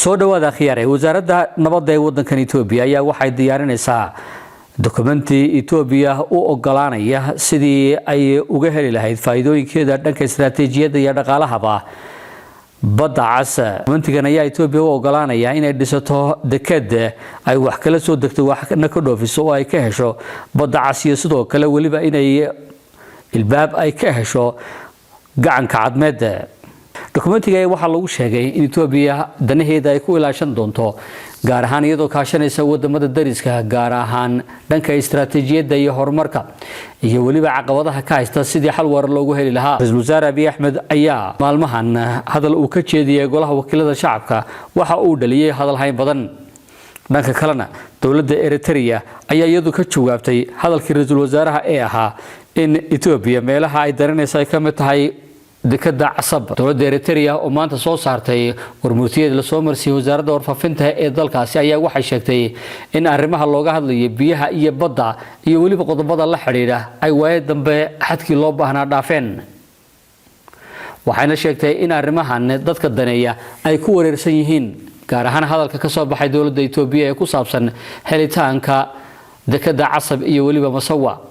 Soo dhawaada, akhyaare. Wasaaradda nabadda ee wadankan Etoobiya ayaa waxay diyaarinaysaa dokumenti Etoobiya u ogolaanaya sidii ay uga heli lahayd faa'iidooyinkeeda dhanka istaraatiijiyadda iyo dhaqaalahaba Badda Cas. Dokumentigan ayaa Etoobiya u ogolaanaya inay dhisato deked ay wax kala soo degto, waxna ka dhoofiso oo ay ka hesho Badda Cas, iyo sidoo kale weliba inay ilbaab ay ka hesho Gacanka Cadmeed. Dokumentiga waxaa lagu sheegay in Etoobiya danaheeda ay ku ilaashan doonto, gaar ahaan iyadoo kaashanaysa wadamada dariska, gaar ahaan dhanka istaraatiijiyadda iyo horumarka, iyo weliba caqabadaha ka haysta sidii xal waara loogu heli lahaa. Ra-iisul Wasaare Abiy Axmed ayaa maalmahan hadal uu ka jeediyey Golaha Wakiilada Shacabka waxa uu dhaliyey hadal hayn badan. Dhanka kalena, dowladda Eritrea ayaa iyadu ka jawaabtay hadalkii ra-iisul wasaaraha ee ahaa in Etoobiya meelaha ay daranaysa ay ka mid tahay dekada Casab. Dowladda Eritrea oo maanta soo saartay warmurtiyeed lasoo marsiiyey wasaaradda warfaafinta ee dalkaasi ayaa waxay sheegtay in arrimaha looga hadlayo biyaha iyo badda iyo weliba qodobada la xidhiidha ay waayo dambe xadkii loo baahnaa dhaafeen. Waxayna sheegtay in arrimahan dadka daneeya ay ku wareersan yihiin, gaar ahaan hadalka ka soo baxay dowladda Etoobiya ee ku saabsan helitaanka dekada Casab iyo weliba Masawa.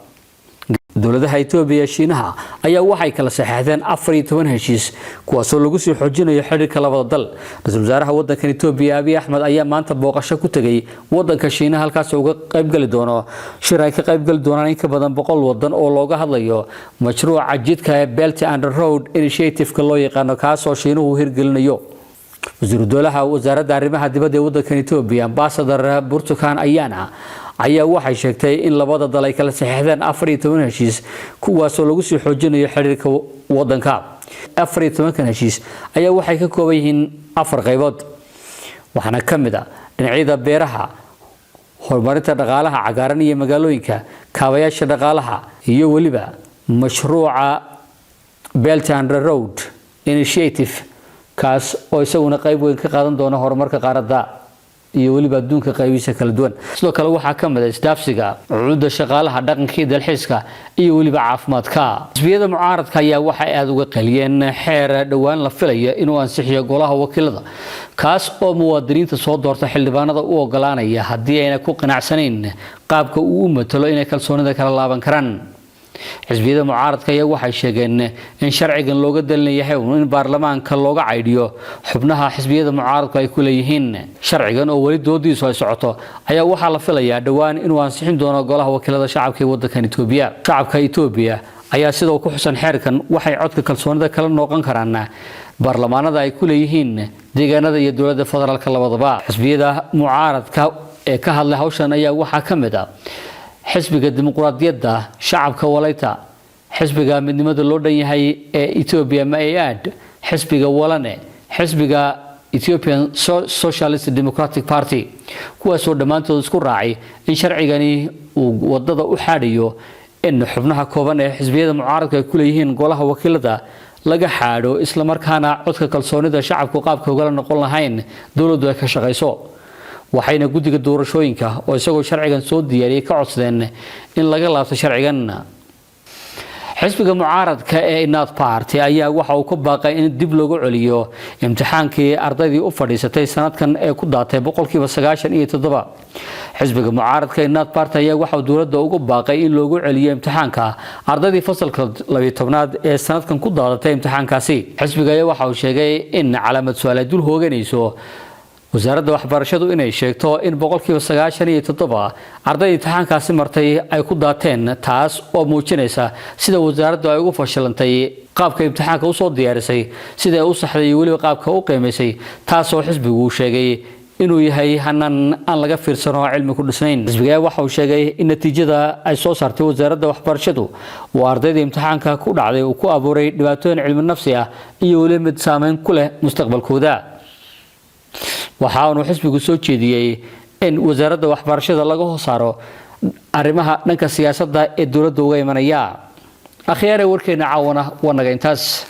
Dowladaha Etoobiya, Shiinaha ayaa waxay kala saxeexdeen 14 heshiis, kuwaasoo lagu sii xoojinayo xidhiirka labada dal. Ra-iisul wasaaraha wadankan Etoobiya, Abiy Axmed, ayaa maanta booqasho ku tegay wadanka Shiinaha, halkaas uga qaybgali doono shir ay ka qaybgali doonaan in ka badan 100 wadan oo looga hadlayo mashruuca jidka ee Belt and Road Initiative-ka loo yaqaano, kaasoo Shiinuhu hirgelinayo. Wasiiru dowlaha wasaaradda arrimaha dibadda ee wadankan Etoobiya, Ambassador Burtukan Ayana, ayaa waxay sheegtay in labada dal ay kala saxeexdeen 14 heshiis, kuwaasoo lagu sii xoojinayo xiriirka wadanka. 14-kan heshiis ayaa waxay ka kooban yihiin afar qaybood, waxaana ka mid ah dhinacyada beeraha, horumarinta dhaqaalaha cagaaran iyo magaalooyinka, kaabayaasha dhaqaalaha, iyo weliba mashruuca Belt and Road Initiative, kaas oo isaguna qayb weyn ka qaadan doona horumarka qaaradda iyo weliba adduunka qaybihiisa kala duwan. Sidoo kale waxaa ka mid ah isdhaafsiga cuudda shaqaalaha, dhaqankii, dalxiiska iyo weliba caafimaadka. Xisbiyada mucaaradka ayaa waxay aada uga qaliyeen xeer dhowaan la filayo inuu ansixiyo Golaha Wakiilada, kaas oo muwaadiniinta soo doorta xildhibaanada u ogolaanaya haddii ayna ku qanacsanayn qaabka uu u matalo inay kalsoonida kala laaban karaan. Xisbiyada mucaaradka ayaa waxay sheegeen in sharcigan looga dalinayahay in baarlamaanka looga caydhiyo xubnaha xisbiyada mucaaradku ay ku leeyihiin. Sharcigan oo weli doodiisu ay socoto ayaa waxaa la filayaa dhowaan inuu ansixin doono Golaha Wakiilada Shacabka ee wadankan Etoobiya. Shacabka Etoobiya ayaa sidoo ku xusan xeerkan waxay codka kalsoonida kala noqon karaan baarlamaanada ay ku leeyihiin deegaanada iyo dowladda federaalka labadaba. Xisbiyada mucaaradka ee ka hadlay hawshan ayaa waxaa ka mid ah Xisbiga Dimuqraadiyadda Shacabka Walayta, Xisbiga Midnimada Loo Dhan Yahay ee Etoobiya MAAD, Xisbiga Walane, Xisbiga Ethiopian Socialist Democratic Party, kuwaasoo dhammaantood isku raacay in sharcigani uu wadada u xaadhayo in xubnaha kooban ee xisbiyada mucaaradka ay ku leeyihiin Golaha Wakiilada laga xaadho, islamarkaana codka kalsoonida shacabku qaabka ugala noqon lahayn dowladdu ay ka shaqayso. Waxayna guddiga doorashooyinka oo isagoo sharcigan soo diyaariyay ka codsadeen in laga laabto sharcigan. Xisbiga mucaaradka ee Inaad Party ayaa waxa uu ku baaqay in dib loogu celiyo imtixaankii ardaydii u fadhiisatay sanadkan ee ku daatay 97%. Xisbiga mucaaradka Inaad Party ayaa waxa uu dowladda ugu baaqay in loogu celiyo imtixaanka ardaydii fasalka 12aad ee sanadkan ku daadatay imtixaankaasi. Xisbiga ayaa waxa uu sheegay in calaamad su-aal ay dul hooganayso wasaaradda waxbarashadu inay sheegto in 97% arday imtixaankaasi martay ay ku daateen, taas oo muujinaysa sida wasaaraddu ay ugu fashilantay qaabka imtixaanka usoo diyaarisay, sida ay u saxday iyo weliba qaabka u qiimaysay, taasoo xisbigu uu sheegay inuu yahay hanaan aan laga fiirsan oo cilmi ku dhisnayn. Xisbiga waxa uu sheegay in natiijada ay soo saartay wasaaradda waxbarashadu uu ardayda imtixaanka ku dhacday uu ku abuuray dhibaatooyin cilmi nafsi ah iyo weliba mid saameyn ku leh mustaqbalkooda. Waxa uu xisbigu soo jeediyey in wasaaradda waxbarashada laga hoos saaro arrimaha dhanka siyaasadda ee dowladda uga imanaya. Akhyaare, warkeena caawana waa naga intaas.